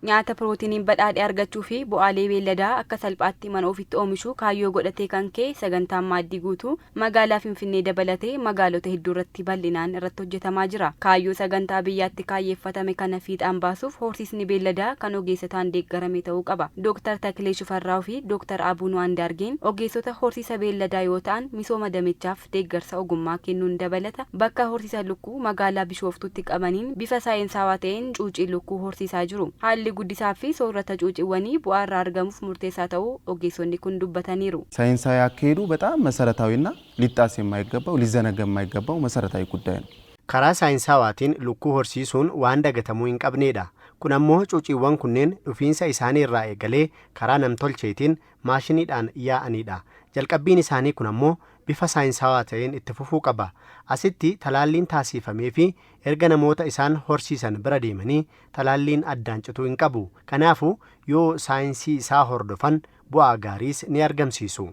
Nyaata pirootiiniin badhaadhe argachuu fi bu'aalee beelladaa akka salphaatti mana ofitti oomishuu kaayyoo godhatee kan ka'e sagantaan Maaddii Guutuu magaalaa Finfinnee dabalatee magaalota hedduurratti bal'inaan irratti hojjetamaa jira. Kaayyoo sagantaa biyyaatti kaayyeeffatame kana fiixaan baasuuf horsiisni beelladaa kan ogeessotaan deeggarame ta'uu qaba. Dooktar Taklee Shufarraaw fi Dooktar Abuunuu Andaargeen ogeessota horsiisa beelladaa yoo ta'an misooma damechaaf deeggarsa ogummaa kennuun dabalata bakka horsiisa lukkuu magaalaa Bishooftuutti qabaniin bifa saayinsaawaa ta'een cuucii lukkuu horsiisaa jiru. Haalli guddisaa fi soorata cuuciiwwanii bu'aa irraa argamuuf murteessaa ta'uu ogeessonni kun dubbataniiru. ሳይንሳዊ አካሄዱ በጣም መሰረታዊና ሊጣስ የማይገባው ሊዘነጋ የማይገባው መሰረታዊ ጉዳይ ነው። Karaa saayinsaawaatiin lukkuu horsiisuun waan dagatamuu hin qabneedha. Kun ammoo cuuciiwwan kunneen dhufiinsa isaanii irraa eegalee karaa namtolcheetiin maashiniidhaan yaa'anidha. Jalqabbiin isaanii kun ammoo bifa saayinsaawaa ta'een itti fufuu qaba. Asitti talaalliin taasifamee fi erga namoota isaan horsiisan bira deemanii talaalliin addaan cituu hin qabu. Kanaafuu yoo saayinsii isaa hordofan bu'aa gaariis ni argamsiisu.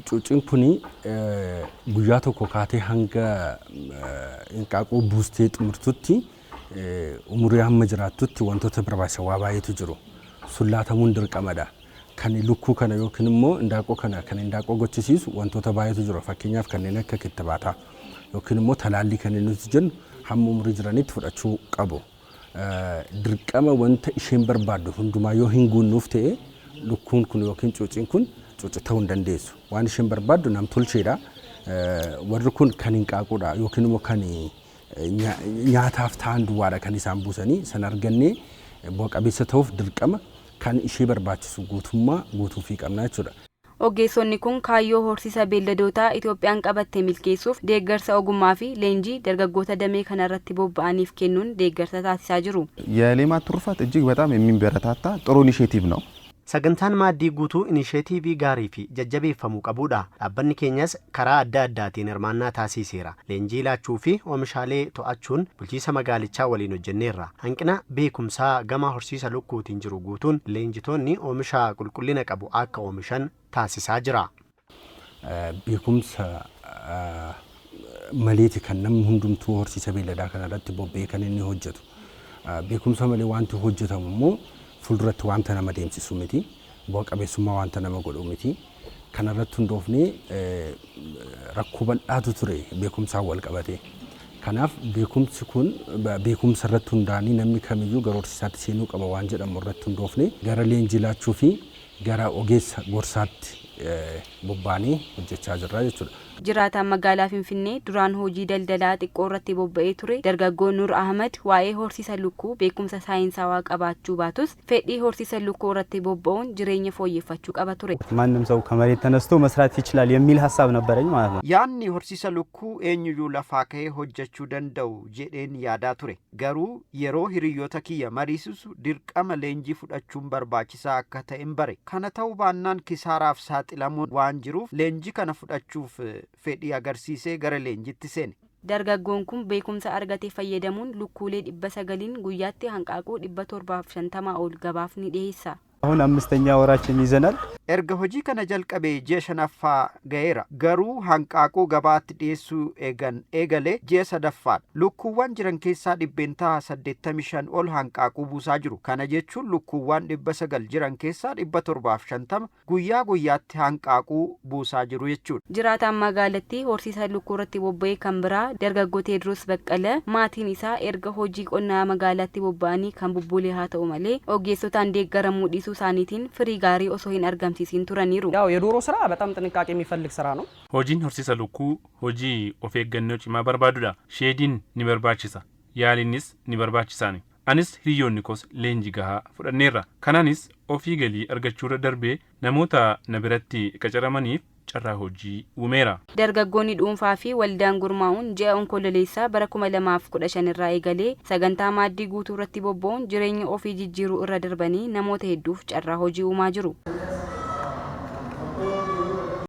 Cuuciin kun guyyaa tokko kaatee hanga hinqaaquu buustee xumurtutti, umurii hamma jiraattutti wantoota barbaachisan waa baay'eetu jiru. Sun laatamuun dirqamadha. Kan lukkuu kana yookiin immoo indaaqoo kana kan indaaqoo gochisiisu wantoota baay'eetu jiru. Fakkeenyaaf kanneen akka kittibaataa yookiin immoo talaallii kanneen nuti jennu hamma umurii jiranitti fudhachuu qabu. Dirqama wanta isheen barbaaddu hundumaa yoo hin guunnuuf ta'e, lukkuun kun yookiin cuuciin kun cuuci ta'uu hin dandeessu. Waan isheen barbaaddu namtolcheedha. Warri kun kan hinqaaquudha yookiin immoo kan nyaataaf ta'an duwwaadha kan isaan buusanii. Sana argannee bu'a qabeessa ta'uuf dirqama kan ishee barbaachisu guutummaa guutuufii qabna jechuudha. Ogeessonni kun kaayyoo horsiisa beelladootaa Itoophiyaan qabatte milkeessuuf deeggarsa ogummaa fi leenjii dargaggoota damee kanarratti bobba'aniif kennuun deeggarsa taasisaa jiru. የሌማት ትሩፋት እጅግ በጣም የሚበረታታ ጥሩ ኢኒሼቲቭ ነው። Sagantaan Maaddii Guutuu inisheetiivii gaarii fi jajjabeeffamuu qabudha. Dhaabbanni keenyas karaa adda addaatiin hirmaannaa taasiseera. Leenjii laachuu fi oomishaalee to'achuun bulchiisa magaalichaa waliin hojjenneerra. Hanqina beekumsaa gama horsiisa lukkuutiin jiru guutuun leenjitoonni oomisha qulqullina qabu akka oomishan taasisaa jira. Beekumsa maleeti kan namni hundumtuu horsiisa beelladaa kanarratti bobba'ee kan inni hojjetu. Beekumsa malee wanti hojjetamu immoo fuulduratti wanta nama deemsisu miti. Bu'a qabeessummaa wanta nama godhu miti. Kanarratti hundoofnee rakkoo bal'aatu ture beekumsaan wal qabate. Kanaaf beekumsi kun beekumsa irratti hundaa'anii namni kamiyyuu gara horsiisaatti seenuu qaba waan jedhamu irratti hundoofnee gara leenjii laachuu fi gara ogeessa gorsaatti bobbaanee hojjechaa jirra jechuudha. Jiraataan magaalaa Finfinnee duraan hojii daldalaa xiqqoo irratti bobba'ee ture dargaggoo Nur Ahmad waa'ee horsiisa lukkuu beekumsa saayinsaawaa qabaachuu baatus fedhii horsiisa lukkuu irratti bobba'uun jireenya fooyyeffachuu qaba ture. ማንም ሰው ከመሬት ተነስቶ መስራት ይችላል የሚል ሀሳብ ነበረኝ ማለት ነው። Yaadni horsiisa lukkuu eenyuyyuu lafaa ka'ee hojjechuu danda'u jedheen yaadaa ture. Garuu yeroo hiriyoota kiyya mariisisu dirqama leenjii fudhachuun barbaachisaa akka ta'en bare. Kana ta'uu baannaan kisaaraaf saaxilamuun waan jiruuf leenjii kana fudhachuuf fedhii agarsiisee gara leenjitti seene. Dargaggoon kun beekumsa argate fayyadamuun lukkuulee 900n guyyaatti hanqaaquu 750 ol gabaaf ni dhiyeessa. አሁን አምስተኛ ወራችን ይዘናል። Erga hojii kana jalqabee ji'a shanaffaa ga'eera. Garuu hanqaaquu gabaatti dhiyeessuu eegan eegalee ji'a sadaffaadha. Lukkuuwwan jiran keessaa 85% ol hanqaaquu buusaa jiru. Kana jechuun lukkuuwwan 900 jiran keessaa 750 guyyaa guyyaatti hanqaaquu buusaa jiru jechuudha. Jiraataan magaalattii horsiisa lukkuu irratti bobba'ee kan biraa dargaggoo Teediroos Baqqala maatiin isaa erga hojii qonnaa magaalaatti bobba'anii kan bubbulee haa ta'u malee ogeessotaan deeggaramuu dhiisuu isaaniitiin firii gaarii osoo hin argamsiisin turaniiru. ያው የዶሮ ስራ በጣም ጥንቃቄ የሚፈልግ ስራ ነው። Hojiin horsiisa lukkuu hojii of eeggannoo cimaa barbaadudha. Sheediin ni barbaachisa. Yaaliinis ni barbaachisaani. Anis hiriyoonni koos leenjii gahaa fudhanneerra. Kanaanis ofii galii argachuurra darbee namoota na biratti qacaramaniif carraa hojii uumeera. Dargaggoonni dhuunfaa fi waldaan gurmaa'uun ji'a Onkololeessaa bara 2015 irraa eegalee sagantaa Maaddii Guutuu irratti bobba'uun jireenya ofii jijjiiruu irra darbanii namoota hedduuf carraa hojii uumaa jiru.